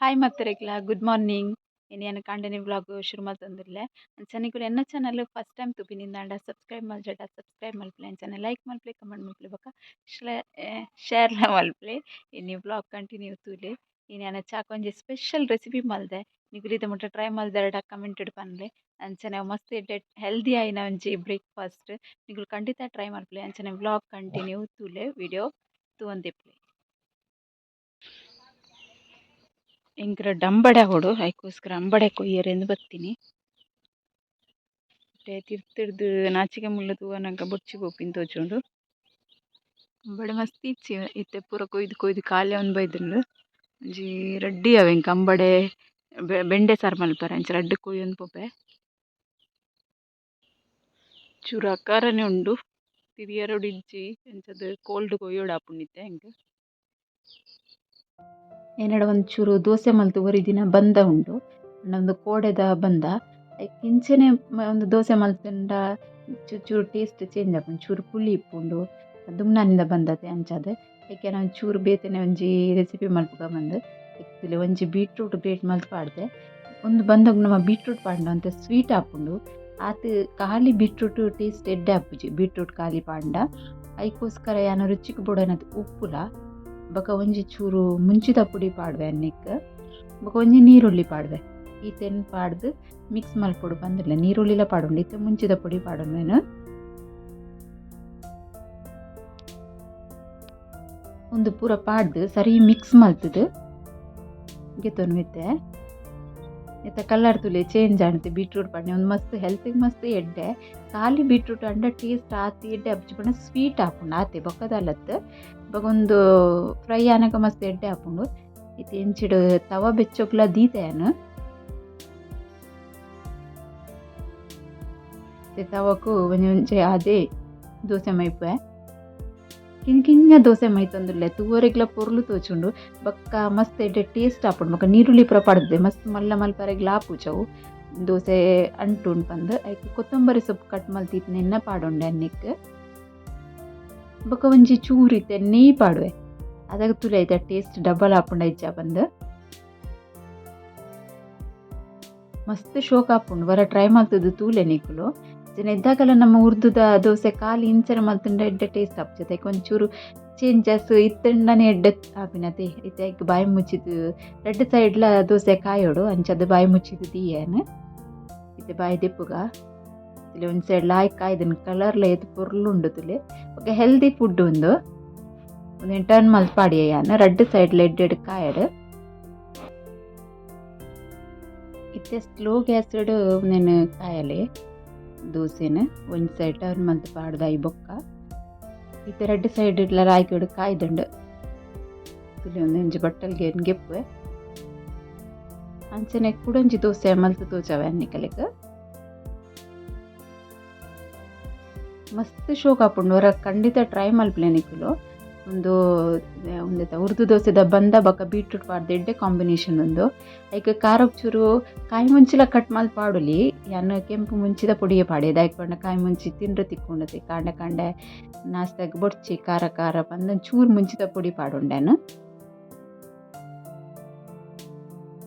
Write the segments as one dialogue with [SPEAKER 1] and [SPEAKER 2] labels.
[SPEAKER 1] Hi ಮತ್ತರೆಗ್ಲ good morning. ಇನಿ ಕಾಂಡೆನೆ vlog ಶುರು ಮಲ್ತೊಂದುಲ್ಲೆ. ಅಂಚನೆ ನಿಕುಲು ಎನ್ನ ಚಾನಲ್ ಫಸ್ಟ್ ಟೈಮ್ ತೂಪಿನಿಂದಾಂಡ ಸಬ್ಸ್ಕ್ರೈಬ್ ಮಲ್ಜಡ ಸಬ್ಸ್ಕ್ರೈಬ್ ಮಲ್ಪುಲೆ, ಅಂಚನೆ ಲೈಕ್ ಮಲ್ಪುಲೆ, ಕಮೆಂಟ್ ಮಲ್ಪುಲೆ ಬೊಕ ಶೇರ್ಲ ಮಲ್ಪುಲೆ. ಇನಿ ವ್ಲಾಗ್ ಕಂಟಿನ್ಯೂ ತೂಲೆ. ಇನಿ ಯಾನ್ ಚಾಕ್ ಒಂಜಿ ಸ್ಪೆಷಲ್ ರೆಸಿಪಿ ಮಲ್ದೆ. ನಿಕುಲು ಇತ್ತೆ ಮುಟ್ಟ ಟ್ರೈ ಮಲ್ದೆರಡ ಕಮೆಂಟ್ ಪನ್ಲೆ. ಅಂಚನೆ ಮಸ್ತ್ ಎಡ್ಡೆ ಹೆಲ್ದಿ ಆಯಿನ ಒಂಜಿ ಬ್ರೇಕ್ಫಾಸ್ಟ್, ನಿಕುಲು ಖಂಡಿತ ಟ್ರೈ ಮಲ್ಪುಲೆ. ಅಂಚನೆ ವ್ಲಾಗ್ ಕಂಟಿನ್ಯೂ ತೂಲೆ, ವಿಡಿಯೋ ತೂವೊಂದಿಪ್ಪುಲೆ. ಎಂಕ್ ರಡ್ಡ್ ಅಂಬಡೆ ಆವೊಡು, ಐಕೋಸ್ಕರ ಅಂಬಡೆ ಕೊಯ್ಯರೆಂದು ಬತ್ತೀನಿ. ತಿರ್ತಿರ್ದು ನಾಚಿಕೆ ಮುಳ್ಳು ತೂವನಗ ಬೊರ್ಚಿ ಪೋಪಿನ ತೋಜುಂಡು. ಅಂಬಡೆ ಮಸ್ತ್ ಇಚ್ಚಿ ಇತ್ತೆ ಪೂರ ಕೊಯ್ದು ಕೊಯ್ದು ಖಾಲಿ ಆವೊಂದು ಬೈದುಂಡು. ಒಂಜಿ ರಡ್ಡಿ ಅವೆ ಎಂಕ್ ಅಂಬಡೆ ಬೆಂಡೆ ಸಾರು ಮಲ್ಪರೆ, ಅಂಚ ರಡ್ಡ್ ಕೊಯ್ಯೊಂದು ಪೋಪೆ. ಚೂರು ಆಕಾರನೆ ಉಂಡು, ತಿರಿಯರೊಡು ಇಜ್ಜಿ, ಅಂಚದ ಕೋಲ್ಡ್ ಕೊಯ್ಯೊಡು ಆಪುಂಡು ಇತ್ತೆ ಎಂಕ್. ಎನ್ನಡ ಒಂಚೂರು ದೋಸೆ ಮಲ್ತ್ ಒರಿ ದಿನ ಬಂದ ಉಂಡು, ಒಂದು ಕೋಡೆದ ಬಂದ. ಐಕ್ ಇಂಚನೆ ಒಂದು ದೋಸೆ ಮಲ್ತುಂಡ ಚೂರು ಟೇಸ್ಟ್ ಚೇಂಜ್ ಆಪುಂಡು, ಚೂರು ಪುಳಿ ಇಪ್ಪುಂಡು, ದುಮ್ನಾನಿಂದ ಬಂದತೆ ಅಂಚಾದ್. ಐಕ್ ಯಾನ್ ಒಂಚೂರು ಬೇತೆನೆ ಒಂಜಿ ರೆಸಿಪಿ ಮಲ್ಪುಗ ಬಂದು ಐಕ್ ಒಂಜಿ ಬೀಟ್ರೂಟ್ ಗ್ರೇಟ್ ಮಲ್ತ್ ಪಾಡ್ದೆ. ಉಂದು ಬಂದಗ್ ನಮ ಬೀಟ್ರೂಟ್ ಪಾಡ್ಂಡ ಒಂತೆ ಸ್ವೀಟ್ ಆಪುಂಡು, ಆತ್ ಖಾಲಿ ಬೀಟ್ರೂಟ್ ಟೇಸ್ಟ್ ಎಡ್ಡೆ ಆಪುಜಿ ಬೀಟ್ರೂಟ್ ಖಾಲಿ ಪಾಡ್ಂಡ. ಐಕೋಸ್ಕರ ಯಾನ್ ರುಚಿಕ್ ಬೋಡಾಯಿನಾತ್ ಉಪ್ಪುಲ ಬೊಕ ಒಂಜಿ ಚೂರು ಮುಂಚಿದ ಪುಡಿ ಪಾಡ್ವೆ ಅನ್ನಿಕ್, ಬೊಕ ಒಂಜಿ ನೀರುಳ್ಳಿ ಪಾಡ್ವೆ. ಈತೆನ್ ಪಾಡ್ದು ಮಿಕ್ಸ್ ಮಲ್ಪೊಡು ಪಂದಿಲ್ಲ, ನೀರುಳ್ಳಿಲ ಪಾಡೊಂಡು ಇತ್ತೆ ಮುಂಚಿದ ಪುಡಿ ಪಾಡೊಂಡು. ಉಂದು ಪೂರ ಪಾಡ್ದು ಸರಿ ಮಿಕ್ಸ್ ಮಲ್ತುದು ಗೆತೊನು ಇತ್ತೆ. ಇತ್ತೆ ಕಲರ್ ತೂಲೆ ಚೇಂಜ್ ಆಂಡ್ ಬೀಟ್ರೂಟ್ ಪಾಡ್ನೆ. ಒಂದು ಮಸ್ತ್ ಹೆಲ್ತಿಗೆ ಮಸ್ತ್ ಎಡ್ಡೆ. ಖಾಲಿ ಬೀಟ್ರೂಟ್ ಅಂಡ ಟೇಸ್ಟ್ ಆತ್ ಎಡ್ಡೆ ಆಪುಜಿ, ಪಂಡ ಸ್ವೀಟ್ ಆಪುಂಡು ಆತೆ ಬೊಕ್ಕದಲತ್. ಬೊಕ ಉಂದು ಫ್ರೈ ಆನಗ ಮಸ್ತ್ ಎಡ್ಡೆ ಆಪುಂಡು. ಇತ್ತೆ ಇಂಚಿಡ್ ತವ ಬೆಚ್ಚೊಗ್ಲ ದೀತೆ ಯಾನ್. ಇತ್ತೆ ತವಕು ಒಂಜಿ ಒಂಜಿ ಆದೇ ದೋಸೆ ಮೈಪುವೆ. ಕಿನ್ನ ಕಿನ್ನ ದೋಸೆ ಮೈತೊಂದುಲ್ಲೆ, ತೂವರೆಗ್ಲ ಪೊರ್ಲು ತೋಜುಂಡು, ಬೊಕ್ಕ ಮಸ್ತ್ ಎಡ್ಡೆ ಟೇಸ್ಟ್ ಆಪುಂಡು. ಬೊಕ್ಕ ನೀರುಳ್ಳಿ ಪೂರ ಪಾಡ್ದೆ ಮಸ್ತ್ ಮಲ್ಲ ಮಲ್ಪರೆಗ್ಲ ಆಪುಜವು ದೋಸೆ ಅಂಟುಂಡು ಪಂದ್. ಐಕ್ ಕೊತ್ತಂಬರಿ ಸೊಪ್ಪು ಕಟ್ ಮಲ್ತಿತ್ತಿನೆನ್ನ ಪಾಡೊಂಡೆ ಅನ್ನಿಕ್. ಬೊಕ ಒಂಜಿ ಚೂರು ಇತ್ತೆ ನೆಯ್ ಪಾಡುವೆ, ಅದಗ ತೂಲೆ ಐತ ಟೇಸ್ಟ್ ಡಬಲ್ ಆಪುಂಡ ಇಜ್ಜ ಪಂದ್. ಮಸ್ತ್ ಶೋಕ್ ಆಪುಂಡು, ವರ ಟ್ರೈ ಮಲ್ತುದು ತೂಲೆ ನಿಕುಲು. ಇದ್ದಾಗಲ ನಮ್ಮ ಉರ್ದುದ ದೋಸೆ ಖಾಲಿ ಇಂಚನೆ ಮಲ್ತುಂಡ ಎಡ್ಡೆ ಟೇಸ್ಟ್ ಆಪುಜಿ, ಐಕ್ ಒಂಚೂರು ಚೇಂಜಸ್ ಇತ್ತುಂಡನೆ ಎಡ್ಡೆ ಆಪಿನತೆ. ಇತ್ತೆ ಐಕ್ ಬಾಯಿ ಮುಚ್ಚಿದ್ ರಡ್ಡ್ ಸೈಡ್ಲ ದೋಸೆ ಕಾಯೋಡು, ಅಂಚದ ಬಾಯಿ ಮುಚ್ಚಿದ್ ದೀಯೆನ್. ಇತ್ತೆ ಬಾಯಿ ದೆಪ್ಪುಗ ಇಲ್ಲಿ ಒಂಜಿ ಸೈಡ್ ಲಾಯ್ಕ್ ಕಾಯ್ದನ್ ಕಲರ್ಲ ಏತ್ ಪೊರ್ಲು ಉಂಡು ತೂಲೆ. ಬೊಕ ಹೆಲ್ದಿ ಫುಡ್ ಉಂದು. ಉಂದೆನ್ ಟರ್ನ್ ಮಲ್ತ್ ಪಾಡಿಯೆ ಯಾನ್, ರಡ್ಡ್ ಸೈಡ್ಲ ಎಡ್ಡೆ ಎಡ್ಡೆ ಕಾಯಡ್. ಇತ್ತೆ ಸ್ಲೋ ಗ್ಯಾಸ್ ಡ್ ಉಂದೆನ್ ಕಾಯಲೆ ದೋಸೆನ್ ಒಂಜಿ ಸೈಡ್ ಟರ್ನ್ ಮಲ್ತ್ ಪಾಡ್ದ್ ಐ ಬೊಕ್ಕ. ಇತ್ತೆ ರಡ್ಡ್ ಸೈಡ್ ಡ್ಲ ಲಾಯ್ಕಡ್ ಕಾಯ್ದುಂಡು. ತೂಲೆ ಒಂಜಿ ಬಟ್ಟಲ್ಗೆ ಗೆಪ್ಪುವೆ. ಅಂಚನೆ ಕುಡೊಂಜಿ ದೋಸೆ ಮಲ್ತ್ ತೋಜಾವೆ ನಿಕಲೆಗ್. ಮಸ್ತ್ ಶೋಕ್ ಆಪುಂಡು, ಒರ ಖಂಡಿತ ಟ್ರೈ ಮಲ್ಪುಲೆ ನಿಕುಲು. ಉಂದು ಉಂದೆತ ಉರ್ದು ದೋಸೆದ ಬಂದ ಬೊಕ ಬೀಟ್ರೂಟ್ ಪಾಡ್ದ್ ಎಡ್ಡೆ ಕಾಂಬಿನೇಷನ್ ಉಂದು. ಐಕ್ ಖಾರಗ್ ಚೂರು ಕಾಯಿ ಮುಂಚಿಲ ಕಟ್ ಮಲ್ತ್ ಪಾಡೊಲಿ, ಯಾನ್ ಕೆಂಪು ಮುಂಚಿದ ಪೊಡಿಯೇ ಪಾಡ್ಯೆ. ದಾಯೆ ಪಂಡ ಕಾಯಿ ಮುಂಚಿ ತಿಂಡ್ರೆ ತಿಕ್ಕುಂಡತೆ, ಕಾಂಡೆ ಕಾಂಡೆ ನಾಸ್ತಾಗ್ ಬೊಡ್ಚಿ ಖಾರ ಖಾರ ಪಂದ್ ಚೂರು ಮುಂಚಿದ ಪೊಡಿ ಪಾಡೊಂಡೆ ಯಾನ್.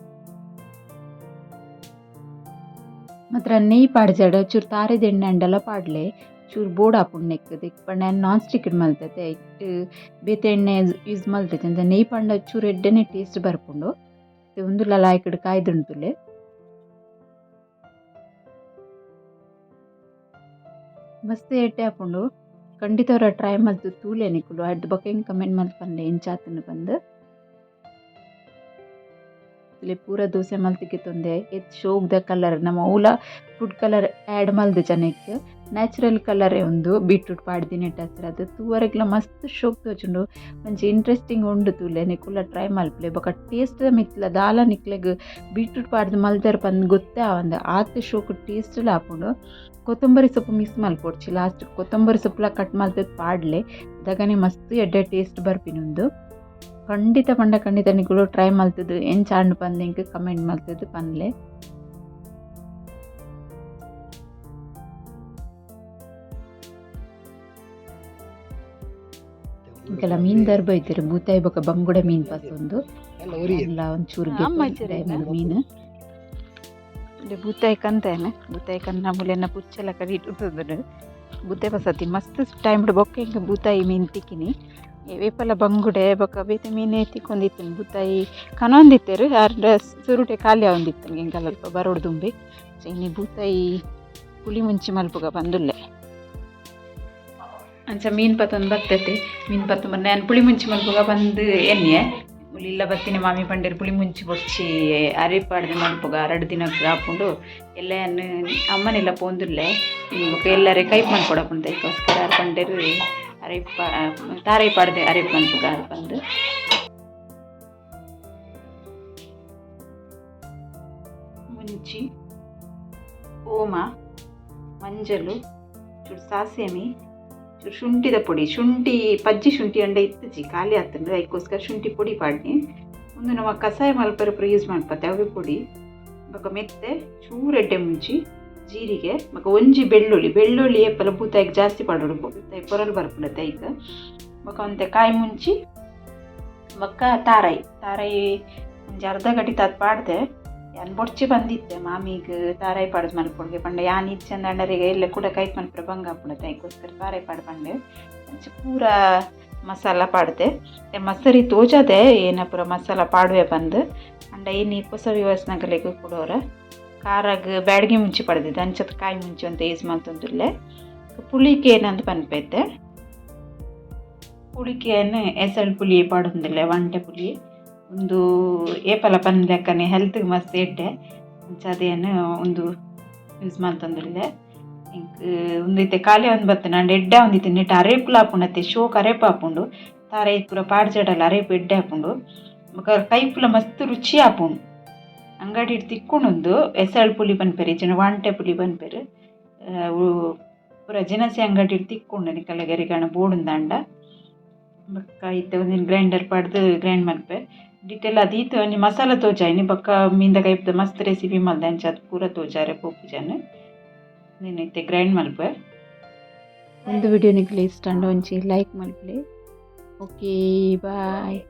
[SPEAKER 1] ಮಾತ್ರ ನೆಯ್ ಪಾಡ್ಜಡ ಚೂರು ತಾರೆದ ಎಣ್ಣೆ ಆಂಡಲ ಪಾಡ್ಲೆ, ಚೂರು ಬೋಡಾಪುಂಡು ನೆಕ್ಕ್. ದೆಕ್ ಪಂಡ ಯಾನ್ ನಾನ್ ಸ್ಟಿಕ್ ಮಲ್ತತೆ, ಐಟ್ ಬೇತೆ ಎಣ್ಣೆ ಯೂಸ್ ಮಲ್ತುಜಿ, ಅಂಚ ನೆಯ್ ಪಾಡ್ಂಡ ಚೂರು ಎಡ್ಡೆನೆ ಟೇಸ್ಟ್ ಬರ್ಪುಂಡು. ಉಂದುಲ ಲಾಯ್ಕಡ್ ಕಾಯ್ದುಂಡು ತೂಲೆ. ಮಸ್ತ್ ಎಡ್ಡೆ ಆಪುಂಡು, ಖಂಡಿತ ಒರ ಟ್ರೈ ಮಲ್ತ್ ತೂಲೆ ನಿಕುಲು. ಅಡ್ದ್ ಬೊಕ ಎಂಕ್ ಕಮೆಂಟ್ ಮಲ್ತ್ ಪನ್ಲೆ ಎಂಚ ಆತುಂಡು ಪಂದ್. ಪೂರ ದೋಸೆ ಮಲ್ತ್ ಗೆತೊಂದೆ ಏತ್ ಶೋಕ್ದ ಕಲರ್, ನಮ ಒವ್ಲ ಫುಡ್ ಕಲರ್ ಆ್ಯಡ್ ಮಲ್ದುಜ ನೆಕ್ಕ್, ನ್ಯಾಚುರಲ್ ಕಲರೇ ಉಂದು. ಬೀಟ್ರೂಟ್ ಪಾಡ್ದಿನೆಟ್ ಹಸ್ರಾದ್ ತೂವರೆಗ್ಲ ಮಸ್ತ್ ಶೋಕ್ ತೋಜುಂಡು, ಒಂಜಿ ಇಂಟ್ರೆಸ್ಟಿಂಗ್ ಉಂಡು ತೂಲೆ. ನಿಕುಲ ಟ್ರೈ ಮಲ್ಪುಲೆ. ಬೊಕ ಟೇಸ್ಟ್ ದ ಮಿತ್ತ್ಲ ದಾಲ ನಿಕ್ಲೆಗ್ ಬೀಟ್ರೂಟ್ ಪಾಡ್ದ್ ಮಲ್ದೆರ್ ಪಂದ್ ಗೊತ್ತೇ ಆವಂದ್, ಆತ್ ಶೋಕು ಟೇಸ್ಟ್ ಲ ಆಪುಂಡು. ಕೊತ್ತಂಬರಿ ಸೊಪ್ಪು ಮಿಸ್ ಮಲ್ಪೊಡ್ಚಿ, ಲಾಸ್ಟ್ ಕೊತ್ತಂಬರಿ ಸೊಪ್ಪುಲ ಕಟ್ ಮಲ್ತ್ ಪಾಡ್ಲೆ, ಅದಗನೆ ಮಸ್ತ್ ಎಡ್ಡೆ ಟೇಸ್ಟ್ ಬರ್ಪಿನ ಉಂದು. ಖಂಡಿತ ಪಂಡ ಖಂಡಿತ ನಿಕುಲು ಟ್ರೈ ಮಲ್ತುದು ಎಂಚ ಆಂಡ್ ಪಂದ್ ಎಂಕ್ ಕಮೆಂಟ್ ಮಲ್ತುದು ಪನ್ಲೆ. ಇಂಕೆಲ್ಲ ಮೀನ್ ದರ್ಬ ಇತ್ತೆರ್ ಬೂತಾಯಿ ಬೊಕ ಬಂಗುಡೆ ಮೀನ್ ಪತ್ತೊಂದು. ಎಲ್ಲ ಒಂಚೂರು
[SPEAKER 2] ಅಮ್ಮ ಇಜ್ಜೆರ್
[SPEAKER 1] ಗೆತ್ತೊಂದು ಮೀನ್. ಬೂತಾಯಿ ಕಂತೇನೆ, ಬೂತಾಯಿ ಕನ್ನ ಮುಲೆನ ಪುಚ್ಚೆಲ ಕಡಿಟ್ ಉಂತುದುಂಡು. ಬೂತಾಯಿ ಪಸತಿ ಮಸ್ತ್ ಟೈಮ್ ಬೊಕ್ಕ ಎಂಕ್ ಬೂತಾಯಿ ಮೀನ್ ತಿಕ್ಕಿನಿ. ಏಪಲ ಬಂಗುಡೆ ಬೊಕ ಬೇತೆ ಮೀನೇ ತಿಕ್ಕೊಂದಿತ್ತುಂಡು. ಬೂತಾಯಿ ಕನೊಂದಿತ್ತೆರ್, ಆರ್ಡ ಸುರುಟೆ ಖಾಲಿ ಆವೊಂದಿತ್ತುಂಡು ಎಂಕಲ್ ಅಲ್ಪ ಬರೊಡು ದುಂಬೆ. ಇನಿ ಬೂತಾಯಿ ಪುಳಿ ಮುಂಚಿ ಮಲ್ಪುಗ ಪಂದುಲ್ಲೆ. ಅಂಚ ಮೀನ್ ಪತ್ತೊಂದು ಬತ್ತತೆ. ಮೀನ್ ಪತ್ತೊಂದು ಯಾನ್ ಪುಳಿ ಮುಂಚಿ ಮಲ್ಪುಗ ಬಂದು ಎನ್ನಿಯೆ. ಮುಲಿಲ್ಲ ಬತ್ತಿನ ಮಾಮಿ ಪಂಡೆರ್ ಪುಳಿ ಮುಂಚಿ ಬೊರ್ಚಿ, ಅರೆಪಾಡ್ದು ಮಲ್ಪುಗ, ರಡ್ಡ್ ದಿನಕ್ ಆಪುಂಡು. ಎಲ್ಲ ಯಾನ್ ಅಮ್ಮನೆಲ್ಲ ಪೋಂದುಲ್ಲೆ, ಬೊಕ ಎಲ್ಲರೆ ಕೈಪ್ ಮನ್ಪೊಡಾಪುಂಡು. ಐಕೋಸ್ಕರ ಆರ್ ಪಂಡೆರ್ ಅರೆಪ ತಾರೈ ಪಾಡ್ದೆ ಅರೆಪ್ ಮನ್ಪುಗ ಆರ್ ಪಂದ್. ಮುಂಚಿ, ಓಮ, ಮಂಜಲು, ಚೂರು ಸಾಸೆಮಿ, ಚೂರು ಶುಂಠಿದ ಪೊಡಿ. ಶುಂಠಿ ಪಜ್ಜಿ ಶುಂಠಿ ಅಂಡ ಇತ್ತುಜಿ, ಖಾಲಿ ಆತುಂಡು. ಐಕೋಸ್ಕರ ಶುಂಠಿ ಪೊಡಿ ಪಾಡ್ನಿ. ಉಂದು ನಮ ಕಷಾಯ ಮಲ್ಪರೆ ಪೂರ ಯೂಸ್ ಮಲ್ಪತ್ತೆ ಅವೆ ಪೊಡಿ. ಬೊಕ ಮೆತ್ತೆ, ಚೂರು ಎಡ್ಡೆ ಮುಂಚಿ, ಜೀರಿಗೆ ಬೊಕ ಒಂಜಿ ಬೆಳ್ಳುಳ್ಳಿ. ಬೆಳ್ಳುಳ್ಳಿ ಏಪಲ ಬೂತಾಯಿಗ್ ಜಾಸ್ತಿ ಪಾಡೊಡು, ಬೂತಾಯಿ ಪೊರಲು ಬರ್ಪುಂಡತ್ತೆ ಐಕ್. ಬೊಕ ಒಂತೆ ಕಾಯಿ ಮುಂಚಿ ಬೊಕ್ಕ ತಾರಾಯಿ. ತಾರಾಯಿ ಒಂಜಿ ಅರ್ಧ ಗಡಿ ತಾತ್ ಪಾಡ್ದೆ. ಯಾನ್ ಬೊಡ್ಚಿ ಬಂದಿತ್ತೆ ಮಾಮಿಗ್ ತಾರಾಯಿ ಪಾಡ್ದು ಮಲ್ಪೊಡ್ಗೆ ಪಂಡ, ಯಾನ್ ಇಜ್ಜಂದ ಅಂಡರಿಗೆ ಎಲ್ಲ ಕೂಡ ಕೈಪ್ ಮಲ್ಪರೆ ಬಂಗ ಆಪುಂಡತ್ತೆ, ಐಕೋಸ್ಕರ ತಾರಾಯಿ ಪಾಡ್ ಪಂಡೆ. ಅಂಚ ಪೂರ ಮಸಾಲ ಪಾಡ್ದೆ. ಮಸರಿ ತೋಜಾದೆ ಏನ ಪೂರ ಮಸಾಲ ಪಾಡುವೆ ಪಂದ್. ಅಂಡ ಇನಿ ಪೊಸ ವ್ಯವಸ್ಥೆನಕಲೆಗ್ ಕುಡೋರ ಖಾರಗ್ ಬ್ಯಾಡಗಿ ಮುಂಚಿ ಪಾಡ್ದಿದ್ದೆ, ಅಂಚದ ಕಾಯಿ ಮುಂಚಿ ಅಂತ ಯೂಸ್ ಮಲ್ತೊಂದುಲ್ಲೆ. ಪುಳಿಕ್ ಏನಂದ್ ಪನ್ಪೈತೆ. ಪುಳಿಕೆನ್ ಎಸಳ್ ಪುಳಿ ಪಾಡೊಂದುಲ್ಲೆ, ಒಂಟೆ ಪುಳಿ. ಉಂದು ಏಪಲ ಪನ್ಲೆಕ್ಕನೆ ಹೆಲ್ತ್ಗ್ ಮಸ್ತ್ ಎಡ್ಡೆ. ಅಂಚ ಅದೇನ್ ಉಂದು ಯೂಸ್ ಮಲ್ತೊಂದುಲ್ಲೆ. ಎಂಕ್ ಉಂದು ಇತ್ತೆ ಖಾಲಿ ಆವೊಂದು ಬತ್ತುಂಡು, ಆಂಡ ಎಡ್ಡೆ ಆವೊಂದಿತ್ತ್ಂಡ್. ನೆಟ್ ಅರೇಪುಲ ಆಪುಂಡತ್ತೆ, ಶೋಕ್ ಅರೇಪು ಆಪುಂಡು. ತಾರಾಯಿ ಪೂರ ಪಾಡ್ಜಡಲ ಅರೇಪು ಎಡ್ಡೆ ಆಪುಂಡು. ಬೊಕ ಕೈಪುಲ ಮಸ್ತ್ ರುಚಿ ಆಪುಂಡು. ಅಂಗಡಿಡ್ ತಿಕ್ಕುಂಡು. ಎಸಳ್ ಪುಳಿ ಪನ್ಪೆರ್, ಇಜ್ಜಿಂಡ ವಾಂಟೆ ಪುಳಿ ಪನ್ಪೆರ್. ಪೂರ ದಿನಸಿ ಅಂಗಡಿಡ್ ತಿಕ್ಕುಂಡು. ನಿಕಲೆಗ್ ಎರೆಗಾಂಡ ಬೋಡುಂದಾಂಡ. ಬೊಕ್ಕ ಇತ್ತೆ ಒಂಜಿ ಗ್ರೈಂಡರ್ ಪಾಡ್ದ್ ಗ್ರೈಂಡ್ ಮನ್ಪೆ. ಡೀಟೇಲ್ ಆದ್ ಈತ್ ಒಂಜಿ ಮಸಾಲ ತೋಜಾಯಿನಿ. ಬೊಕ್ಕ ಮೀನ್ದ ಕೈಪುದ ಮಸ್ತ್ ರೆಸಿಪಿ ಮಲ್ದೆ, ಅಂಚ ಅದ್ ಪೂರ ತೋಜಾರೆ ಪೋಪುಜಾನ್. ಉಂದೆನ್ ಇತ್ತೆ ಗ್ರೈಂಡ್ ಮಲ್ಪುವೆ. ಉಂದು ವಿಡಿಯೋ ನಿಕ್ಲೆ ಇಷ್ಟ ಆಂಡ ಒಂಜಿ ಲೈಕ್ ಮಲ್ಪುಲೆ. Okay, bye.